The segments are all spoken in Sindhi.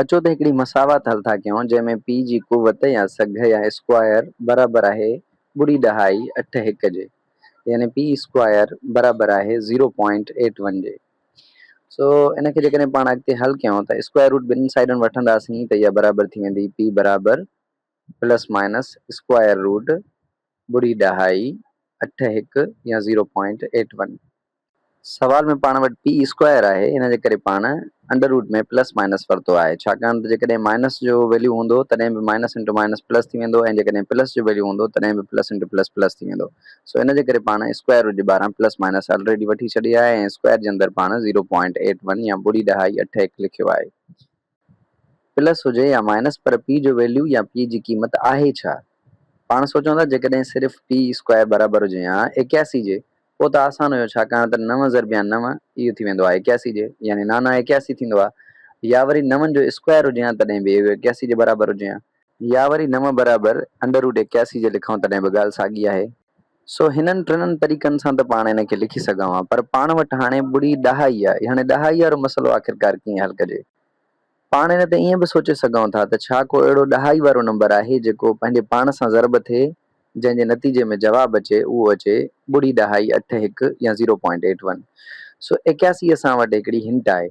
اچو ته هڪڙي مساوات حل ٿا ڪيون جنهن ۾ پي جي قوت يا سگهه يا اسڪوائر برابر آهي ٻڙي ڏهائي اٺ هڪ جي يعني پي اسڪوائر برابر آهي زيرو پوائنٽ ايٽ ون جي. سو ان کي جيڪڏهن پاڻ اڳتي حل ڪيون ته اسڪوائر روٽ ٻنهي سائيڊن وٺنداسين ته اها برابر ٿي ويندي پي برابر پلس مائنس اسڪوائر روٽ ٻڙي ڏهائي اٺ هڪ يا زيرو پوائنٽ ايٽ ون. سوال ۾ پاڻ وٽ پي اسڪوائر آهي ان جي ڪري پاڻ انڊر روٽ ۾ پلس مائنس ورتو آهي ڇاڪاڻ ته جيڪڏهن مائنس جو ويليو هوندو تڏهن به مائنس انٽو مائنس پلس ٿي ويندو ۽ جيڪڏهن پلس جو ويليو هوندو تڏهن به پلس انٽو پلس پلس ٿي ويندو سو ان جي ڪري پاڻ اسڪوائر روٽ جي ٻاهران پلس مائنس آلريڊي وٺي ڇڏي آهي ۽ اسڪوائر جي اندر پاڻ زيرو پوائنٽ ايٽ ون يا ٻڙي ڏهائي اٺ هڪ لکيو آهي. پلس هجي يا مائنس پر پي جو ويليو يا پي جي قيمت آهي ڇا؟ پاڻ سوچون ٿا جيڪڏهن صرف پي اسڪوائر برابر هجي ها ايڪياسي جي پوء ته آسان هيو ڇاڪاڻ ته نو ضرب يا نو اهو ٿي ويندو آهي ايڪياسي جي يعني نانا ايڪياسي ٿيندو آهي يا وري نون جو اسڪوائر هجي ها تڏهن به اهو ايڪياسي جي برابر هجي ها. يا وري نو برابر انڊر روٽ ايڪياسي جي لکون تڏهن به ڳالهه ساڳي آهي. سو هنن ٽنن طريقن سان ته پاڻ ان کي لکي سگهون ها پر پاڻ وٽ هاڻي ٻڙي ڏهائي آهي. هاڻي ڏهائي وارو مسئلو آخرڪار ڪيئن حل ڪجي؟ پاڻ ان تي ائين به سوچي سگهون ٿا ته ڇا ڪو اهڙو ڏهائي وارو نمبر آهي جيڪو پنهنجي پاڻ سان ضرب ٿئي جنهن جي نتيجي ۾ جواب اچي اهو اچي ٻڙي ڏهائي اٺ هڪ يا زيرو پوائنٽ ايٽ ون. سو ايڪياسي اسان وٽ هڪڙي هنٽ آهي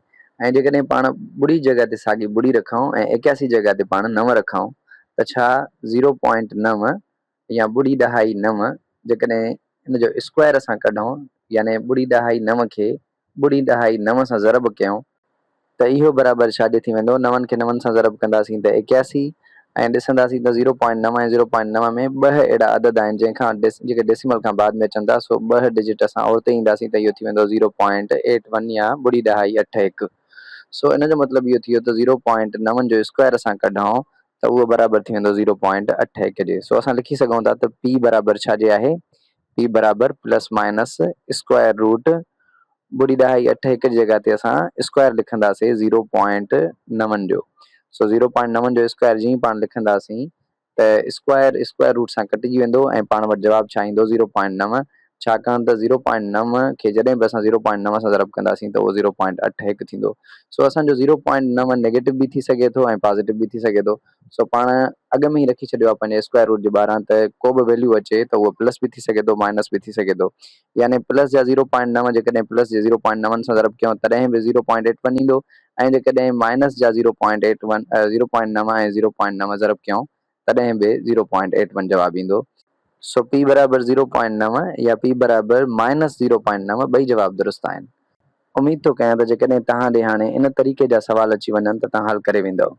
۽ جيڪڏهن پاڻ ٻڙي جڳهه تي ساڳي ٻڙي رکون ۽ ايڪياسي جڳهه تي پاڻ نو رکون ته ڇا زيرو پوائنٽ نو يا ٻڙي ڏهائي نو جيڪڏهن ان جو اسڪوائر اسان ڪڍون يعني ٻڙي ڏهائي نو کي ٻڙي ڏهائي نو سان ضرب ڪيون ته اهو برابر ڇا جي ٿي ويندو نون کي نون سان ضرب ڪنداسين ته ايڪياسي ۽ ڏسنداسين ته زيرو پوائنٽ نو ۽ زيرو پوائنٽ نو ۾ ٻه اهڙا عدد آهن جنهن کان جيڪي ڊيسيمل کان بعد ۾ اچن ٿا سو ٻه ڊجٽ اسان اورتي اينداسين ته اهو ٿي ويندو زيرو پوائنٽ ايٽ ون يا ٻڙي ڏهائي اٺ هڪ سو ان جو مطلب اهو ٿي ويو ته زيرو پوائنٽ نون جو اسڪوائر اسان ڪڍون ته اهو برابر ٿي ويندو زيرو پوائنٽ اٺ هڪ جي. سو اسان لکي سگهون ٿا ته پي برابر ڇا جي آهي؟ پي برابر پلس مائنس اسڪوائر روٽ ٻڙي ڏهائي اٺ هڪ جي جڳهه تي اسان اسڪوائر لکنداسين زيرو پوائنٽ نون جو. سو زيرو پوائنٽ نون جو اسڪوائر جيئن ئي پاڻ لکنداسين ته اسڪوائر اسڪوائر روٽ سان ڪٽجي ويندو ۽ پاڻ وٽ جواب ڇا ايندو زيرو پوائنٽ نو ڇاڪاڻ ته زيرو پوائنٽ نو کي جڏهن به اسان زيرو پوائنٽ نو سان ضرب ڪنداسين ته اهو زيرو پوائنٽ اٺ هڪ ٿيندو سو اسان جو زيرو پوائنٽ نو نيگيٽو به ٿي سگهي ٿو ۽ پازيٽو به ٿي سگهي ٿو سو پاڻ اڳ ۾ ئي رکي ڇڏيو آهي پنهنجي اسڪوائر روٽ جي ٻاهران ته ڪو به ويليو اچي ته اهو پلس به ٿي سگهي ٿو مائنس به ٿي سگهي ٿو يعني پلس جا زيرو پوائنٽ نو جيڪڏهن پلس جي زيرو پوائنٽ نون سان ضرب ڪيون تڏهن به زيرو پوائنٽ ايٽ ون ايندو ۽ جيڪڏهن مائنس جا zero point eight one zero point نو ۽ زيرو پوائنٽ نو ضرب ڪيون تڏهن به زيرو پوائنٽ ايٽ ون جواب ايندو. سو پي برابر زيرو پوائنٽ نو يا پي برابر مائنس زيرو پوائنٽ نو ٻئي جواب درست آهن. اميد ٿو ڪيان ته جيڪڏهن توهان ڏي هاڻي ان طريقي جا سوال اچي وڃن ته توهان حل ڪري ويندؤ.